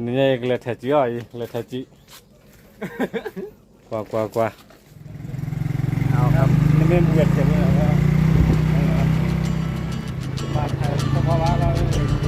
နညါအံၤကလဲၤထဲးစုအီၤအံၤ ကလဲၤထဲးစု, ကွၢ်ကွၢ်ကွၢ်, မ့ၢ်ဝဲထဲးန့ၣ်လီၤ, မၤထဲးသပှၢ်ဘၣ်လီၤ,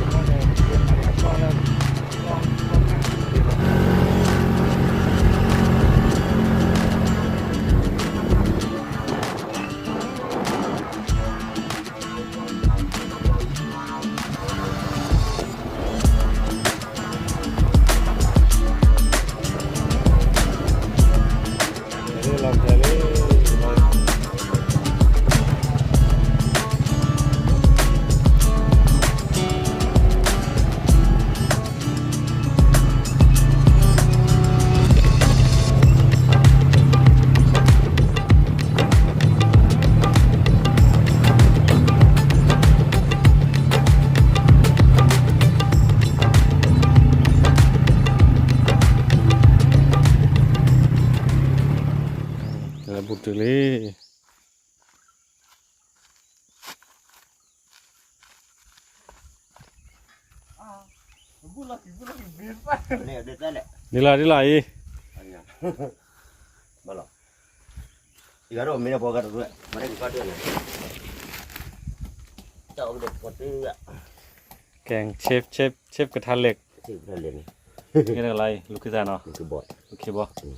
ဘူးတုၤလံ, ဒ်လီၤဒ်လီၤအံၤ, ကဲ, ဆ့ပ် ဆ့ပ် ဆ့ပ်ကထါလ့ၣ်, ကဲတကလါအံၤ လူၤခ့သးနီၤ, လူၤခ့ဘီ တ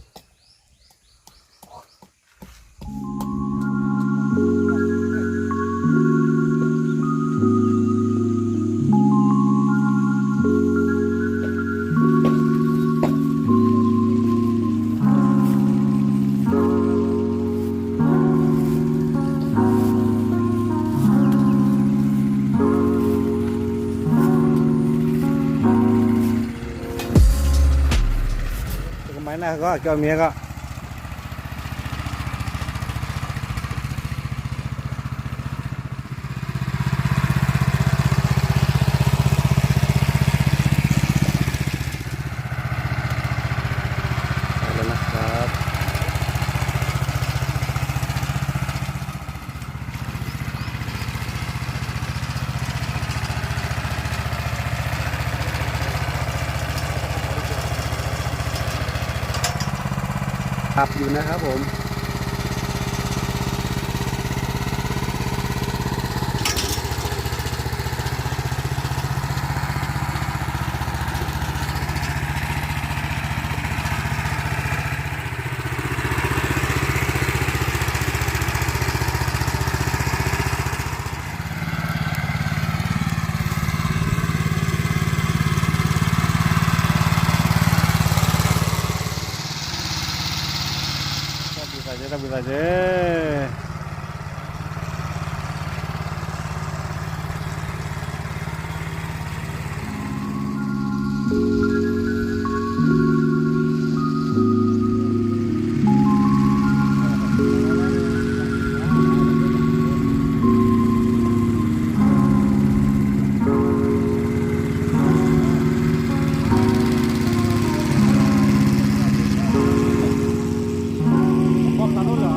ကမၤနၢ်ဂီၢ် ကၠီမံၤဂီၢ် ไปแล้วนะครับ ขับอยู่นะครับผม တၢ်ဘုသးကဲ တၢ်ဘုသးကဲ ဘီၣ်ခးထီၣ်လၢာ်ဧါ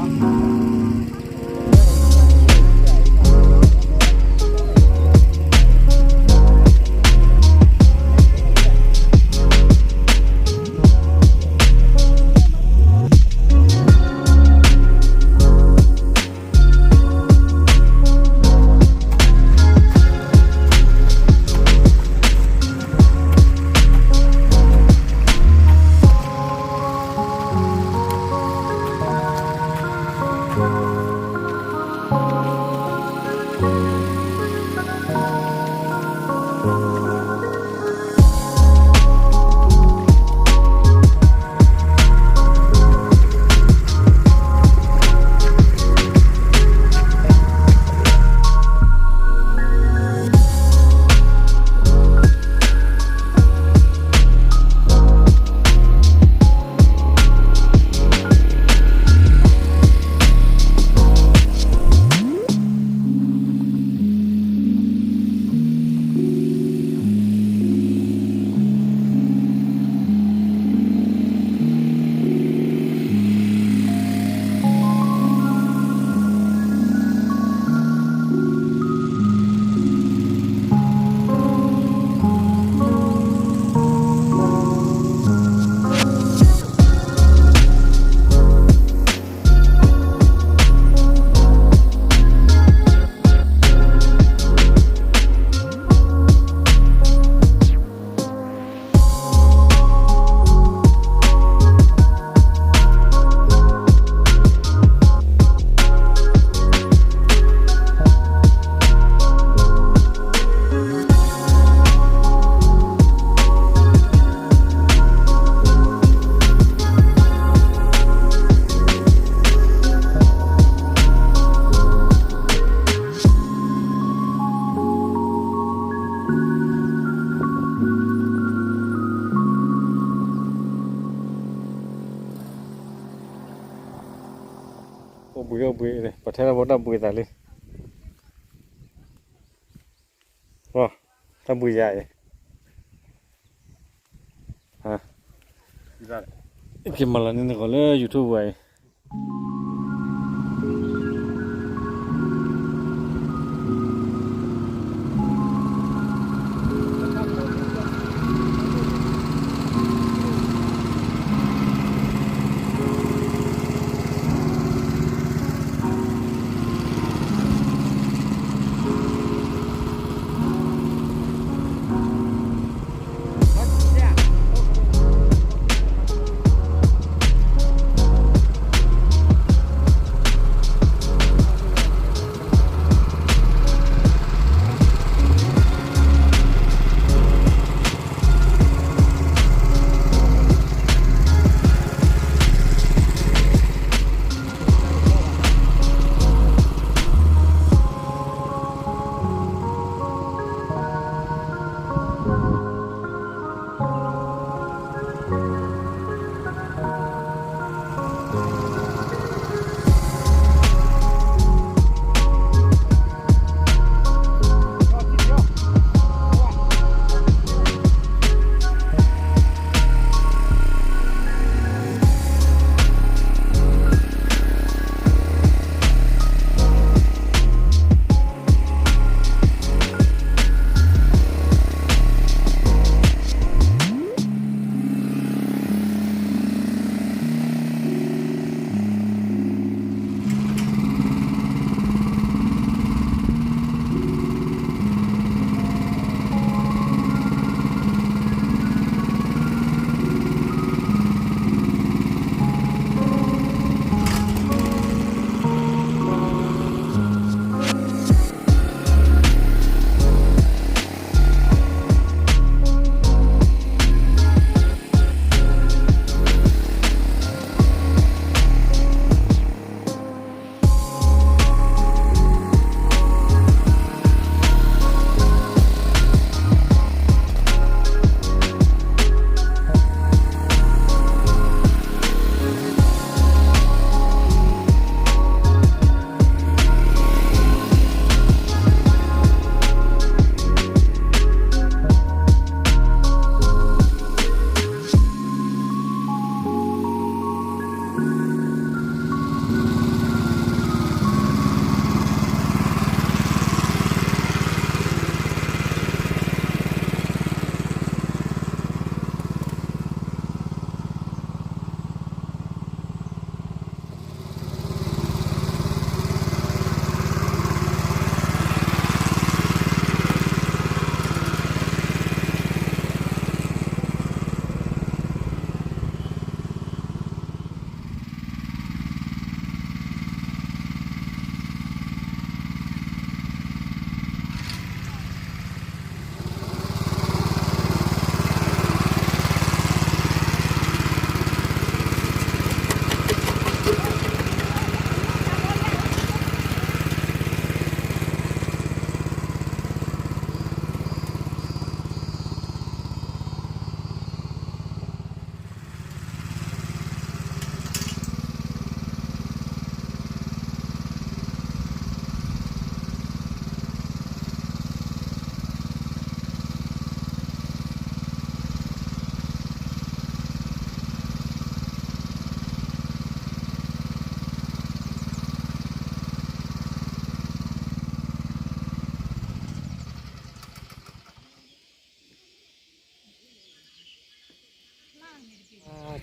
ဘှံး, ပှၤထဲလၢဖိတၢ်ဘှံးသးလံ, တၢ်ဘှံးယၤအံၤ, က့ၤမၤလီၤန့ၢ်နဂီၢ်လၢ YouTube ဝဲအံၤ.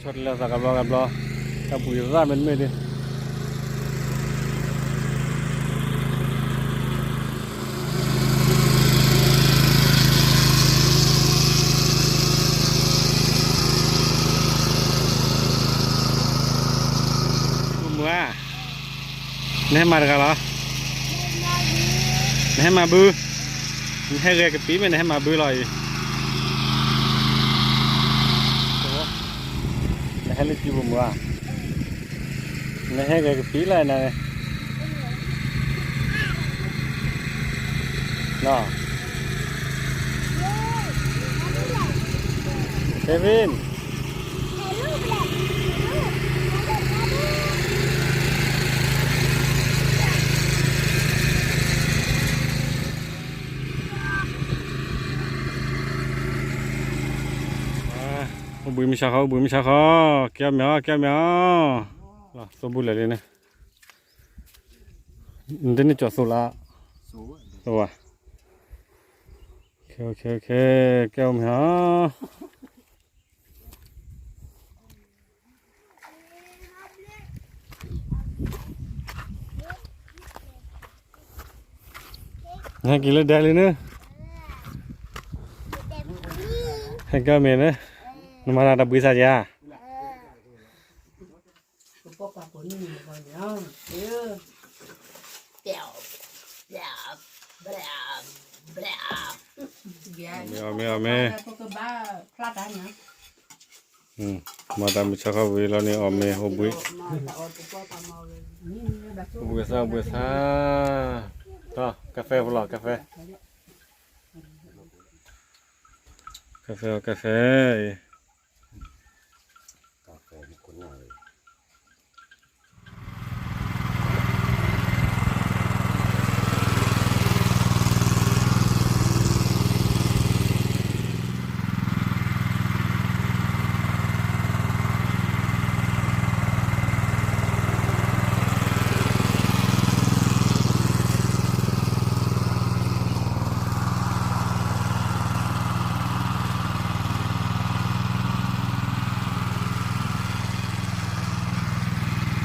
ဆီတလဲသးကဘျီကဘျီ, တၢ်ပူၤရၣ်မ့တမ့ၢ်ဒ် မုၢ်ဧါ, နဟဲမၤတဂၤလီၤ, နဟဲမၤဘု, နဟဲဂဲၤကပံာ်မ့ၢ်နဟဲမၤဘုလီၤအံၤ, နဟဲလၢကံပူၤမုၢ်ဧါ, နဟဲဂဲၤကပံာ်လီၤနၤ, နီၤ, Kevin. အိၣ်ဘှံးမုၢ်ဆါခီ အိၣ်ဘှံးမုၢ်ဆါခီ, ကဲအီၣ်မ့ၤအီၤ ကဲအီၣ်မ့ၤအီၤ, လီၤ သိဘိလဲၤလံန့ၣ်, နတန့ၢ်ကၠီၤသိလၢ, သိဘၣ်, ကဲအီၣ်မ့ၤအီၤ နဟဲက့ၤလၢဒဲလံန့ၣ်, ဟဲက့ၤမ့ၢ်န့ၣ်, နမၤတၢ်တဘှံးစၢ်ယၤ, အီၣ်မ့ၤ အီၣ်မ့ၤ အီၣ်မ့ၤ, မၤတၢ်မုၢ်ဆါခီဝံၤလီၤန့ၣ် အီၣ်မ့ၤ အိၣ်ဘှံး, အိၣ်ဘှံးသါ အိၣ်ဘှံးသါ, ကါဖဲဖိလီၤ ကါဖဲ, ကါဖဲ ကါဖဲအံၤ အိၣ်ဘှံးတနီၤအိၣ်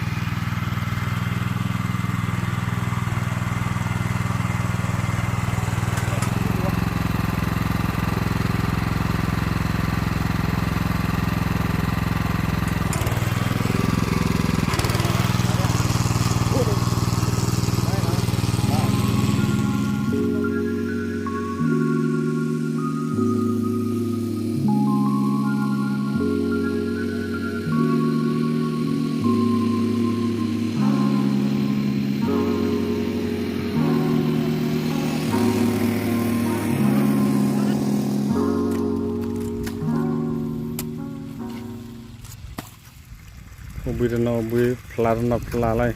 ဘှံး ဖျါတနီၤဖျါလီၤအံၤ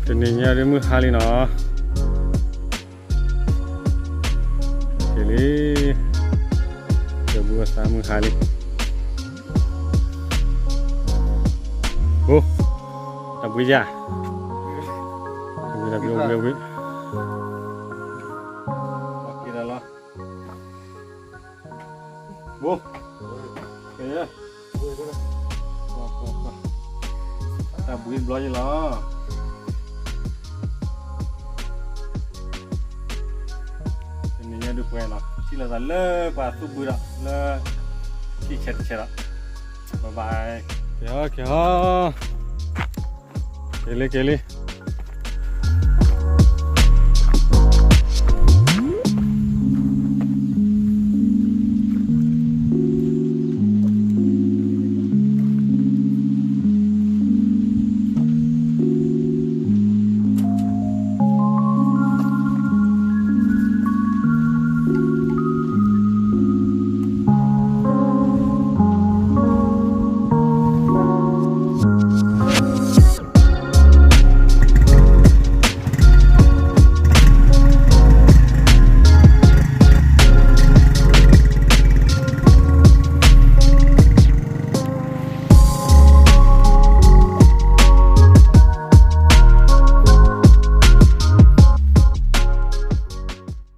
တနံၤညါဒ်မုၢ်ဟါလံနီၤ, က့ၤလံ, က့ၤဘုဝဲသးမုၢ်ဟါလံ, အိ, တၢ်ဘှံးယၤ, တၢ်ဘှံးဘှံးဘှံး, က့ၤလီၤလီၤ, ဘိ, က့ၤ တၢ်ဘှံးတဘျီယံၤလီၤ, တနံၤညါဒုးပှဲၤလီၤ ထံၣ်လိာ်သးလၢပှၤသူၣ်ဘှံးဒီးလၢ ထံၣ်ဆဲးတဆဲးဒီး, bye bye, က့ၤဟီ က့ၤဟီ, က့ၤလံ က့ၤလံ,